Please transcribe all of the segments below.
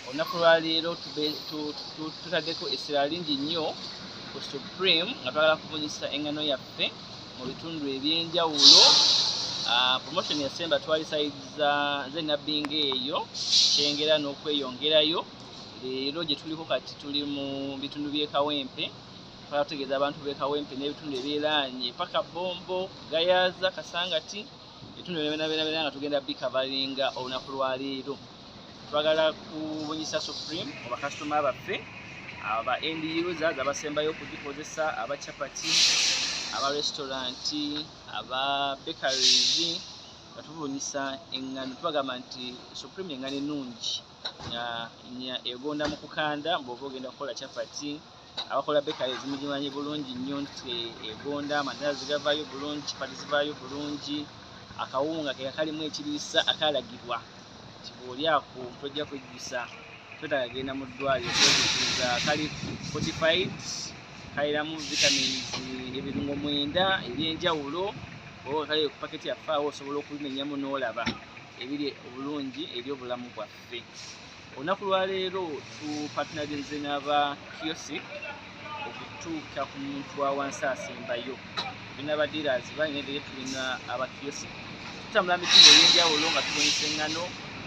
Olunaku lwaleero tutaddeko essira lingi nnyo ku Supreme nga twagala kubunyisa engano yaffe mu bitundu ebyenjawulo. Promotion yasemba twali side z'enabbinga eyo Kyengera n'okweyongerayo. Leero gye tuliko kati tuli mu bitundu by'e Kawempe. Twagala tutegeeza abantu b'e Kawempe n'ebitundu ebyeraanye paka Bombo, Gayaza, Kasangati, ebitundu byona nga tugenda bikavalinga olunaku lwaleero. Twagala kubunyisa Supreme mu bakasitoma baffe aba end users abasembayo okugikozesa, aba chapati, aba restaurant, aba bakeries, nga tubunyisa eŋŋano. Tubagamba nti Supreme eŋŋano ennungi nga egonda mu kukanda bw'oba ogenda kukola chapati. Abakola bakeries mugimanyi bulungi nnyo nti egonda, amandaazi gavaayo bulungi, chapati zivaayo bulungi. Akawunga ke kalimu ekiriisa akalagibwa nti bw'olyako tojja kwejjusa, twetaaga genda mu ddwaliro kwejjukiza. Kali fortified, kaliramu vitamins ebirungo 9 ebyenjawulo. Oba kale ku paketi yaffe awo osobola okubimenyamu n'olaba ebiri obulungi eri obulamu bwaffe. Olunaku lwaleero tupartnerinze n'aba kiosk okutuuka ku muntu wa wansi asembayo. Tulina ba dealers balina ebere, tulina aba kiosk. Tutambula mu bitundu ebyenjawulo nga tubunyisa eŋŋano.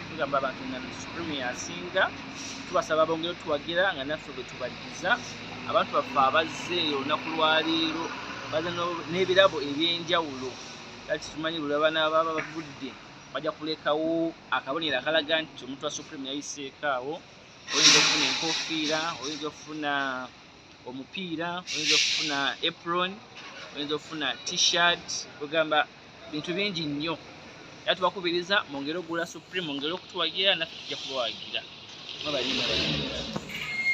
Tugamba abantu eŋŋano Supreme yasinga. Tubasaba bongere otuwagira nga naffe bwe tubaddiza. Abantu baffe abazze olunaku lwaleero baze n'ebirabo ebyenjawulo. Kati tumanyi buli banaaba bavudde bajja kulekawo akabonero akalaga nti omuntu wa Supreme yayiseeko awo. Oyinza okufuna enkofiira, oyinza okufuna omupiira, oyinza okufuna apron, oyinza okufuna T-shirt, kwegamba bintu bingi nnyo. Era tubakubiriza mwongere okugula Supreme, mwongere okutuwagira, naffe tujja kubawagira. Mwebale nnyo, mwebale.